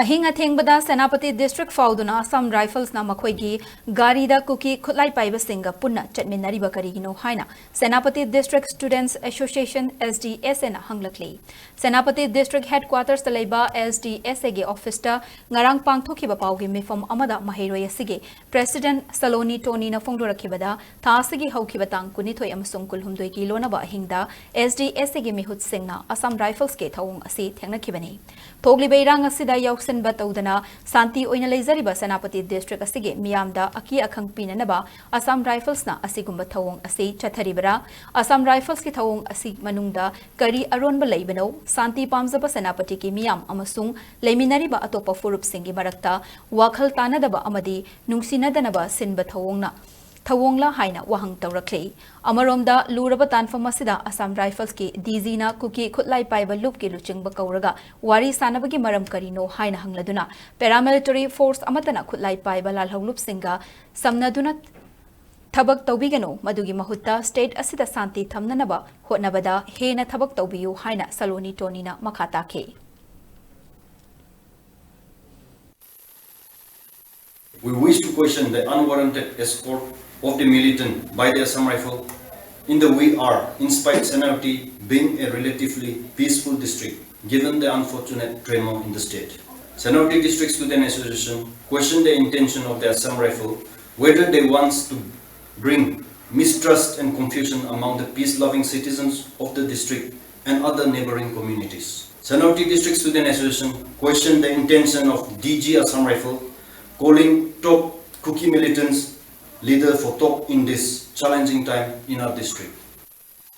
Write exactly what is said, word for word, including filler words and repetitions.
ꯑꯍꯤꯡ ꯑꯊꯦꯡꯕꯗ ꯁꯦꯅꯥꯄꯇꯤ ꯗꯤꯁꯇ꯭ꯔꯤꯛ ꯐꯥꯎꯗꯨꯅ ꯑꯁꯥꯝ ꯔꯥꯏꯐꯜꯁꯅ ꯃꯈꯣꯏꯒꯤ ꯒꯥꯔꯤꯗ ꯀꯨꯀꯤ ꯈꯨꯠꯂꯥꯏ ꯄꯥꯏꯕꯁꯤꯡꯒ ꯄꯨꯟꯅ ꯆꯠꯃꯤꯟꯅꯔꯤꯕ ꯀꯔꯤꯒꯤꯅꯣ ꯍꯥꯏꯅ Senapati district students association, S D S A ꯅ ꯍꯪꯂꯛꯂꯤ꯫ ꯁꯦꯅꯥꯄꯇꯤ ꯗꯤꯁꯇ꯭ꯔꯤꯛ ꯍꯦꯗꯀ꯭ꯋꯥꯇꯔꯁꯇ ꯂꯩꯕ S D S A ꯒꯤ ꯑꯣꯐꯤꯁꯇ ꯉꯔꯥꯡ ꯄꯥꯡꯊꯣꯛꯈꯤꯕ ꯄꯥꯎꯒꯤ ꯃꯤꯐꯝ ꯑꯃꯗ ꯃꯍꯩꯔꯣꯏ ꯑꯁꯤꯒꯤ ꯄ꯭ꯔꯦꯁꯤꯗꯦꯟꯠ ꯁꯂꯣꯅꯤ ꯇꯣꯅꯤꯅ ꯐꯣꯡꯗꯣꯔꯛꯈꯤꯕꯗ, ꯊꯥ ꯑꯁꯤꯒꯤ ꯍꯧꯈꯤꯕ ꯇꯥꯡ ꯀꯨꯟꯅꯤꯊꯣꯏ ꯑꯃꯁꯨꯡ ꯀꯨꯟꯍꯨꯝꯗꯣꯏꯒꯤ ꯂꯣꯟꯅꯕ ꯑꯍꯤꯡꯗ S D S A ꯒꯤ ꯃꯤꯍꯨꯠꯁꯤꯡꯅ ꯑꯁꯥꯝ ꯔꯥꯏꯐꯜꯁꯀꯤ ꯊꯧꯑꯣꯡ ꯑꯁꯤ ꯊꯦꯡꯅꯈꯤꯕꯅꯤ꯫ ꯊꯣꯛꯂꯤꯕ ꯏꯔꯥꯡ ꯑꯁꯤꯗ ꯌꯥꯎꯁꯤꯟꯕ ꯇꯧꯗꯅ ꯁꯥꯟꯇꯤ ꯑꯣꯏꯅ ꯂꯩꯖꯔꯤꯕ ꯁꯦꯅꯥꯄꯇꯤ ꯗꯤꯁꯇ꯭ꯔꯤꯛ ꯑꯁꯤꯒꯤ ꯃꯤꯌꯥꯝꯗ ꯑꯀꯤ ꯑꯈꯪ ꯄꯤꯅꯅꯕ ꯑꯁꯥꯝ ꯔꯥꯏꯐꯜꯁꯅ ꯑꯁꯤꯒꯨꯝꯕ ꯊꯧꯑꯣꯡ ꯑꯁꯤ ꯆꯠꯊꯔꯤꯕꯔꯥ? ꯑꯁꯥꯝ ꯔꯥꯏꯐꯜꯁꯀꯤ ꯊꯧꯑꯣꯡ ꯑꯁꯤ ꯃꯅꯨꯡꯗ ꯀꯔꯤ ꯑꯔꯣꯟꯕ ꯂꯩꯕꯅꯣ? ꯁꯥꯟꯇꯤ ꯄꯥꯝꯖꯕ ꯁꯦꯅꯥꯄꯇꯤꯒꯤ ꯃꯤꯌꯥꯝ ꯑꯃꯁꯨꯡ ꯂꯩꯃꯤꯟꯅꯔꯤꯕ ꯑꯇꯣꯞꯄ ꯐꯨꯔꯨꯞꯁꯤꯡꯒꯤ ꯃꯔꯛꯇ ꯋꯥꯈꯜ ꯇꯥꯅꯗꯕ ꯑꯃꯗꯤ ꯅꯨꯡꯁꯤꯅꯗꯅꯕ ꯁꯤꯟꯕ ꯊꯧꯑꯣꯡꯅ, ꯊꯧꯑꯣꯡꯂ ꯍꯥꯏꯅ ꯋꯥꯍꯪ ꯇꯧꯔꯛꯂꯤ꯫ ꯑꯃꯔꯣꯝꯗ, ꯂꯨꯔꯕ ꯇꯥꯟꯐꯝ ꯑꯁꯤꯗ ꯑꯁꯥꯝ ꯔꯥꯏꯐꯜꯁꯀꯤ D G ꯅ ꯀꯨꯀꯤ ꯈꯨꯠꯂꯥꯏ ꯄꯥꯏꯕ ꯂꯨꯞꯀꯤ ꯂꯨꯆꯤꯡꯕ ꯀꯧꯔꯒ ꯋꯥꯔꯤ ꯁꯥꯅꯕꯒꯤ ꯃꯔꯝ ꯀꯔꯤꯅꯣ ꯍꯥꯏꯅ ꯍꯪꯂꯗꯨꯅ, ꯄꯦꯔꯥꯃꯤꯂꯤꯇꯔꯤ ꯐꯣꯔꯁ ꯑꯃꯠꯇꯅ ꯈꯨꯠꯂꯥꯏ ꯄꯥꯏꯕ ꯂꯥꯜꯍꯧꯂꯨꯞꯁꯤꯡꯒ ꯁꯝꯅꯗꯨꯅ ꯊꯕꯛ ꯇꯧꯕꯤꯒꯅꯨ, ꯃꯗꯨꯒꯤ ꯃꯍꯨꯠꯇ ꯁ꯭ꯇꯦꯠ ꯑꯁꯤꯗ ꯁꯥꯟꯇꯤ ꯊꯝꯅꯅꯕ ꯍꯣꯠꯅꯕꯗ ꯍꯦꯟꯅ ꯊꯕꯛ ꯇꯧꯕꯤꯌꯨ ꯍꯥꯏꯅ ꯁꯂꯣꯅꯤ ꯇꯣꯅꯤꯅ ꯃꯈꯥ ꯇꯥꯈꯤ꯫ We wish to question the unwarranted escort of the militant by the Assam Rifle in the wee hour, in spite Senapati being a relatively peaceful district, given the unfortunate tremor in the state. Senapati District Student Association questioned the intention of the Assam Rifle, whether they wants to bring mistrust and confusion among the peace-loving citizens of the district and other neighboring communities. Senapati District Student Association questioned the intention of D G Assam Rifle calling top Kuki militants leader for talk in this challenging time in our district.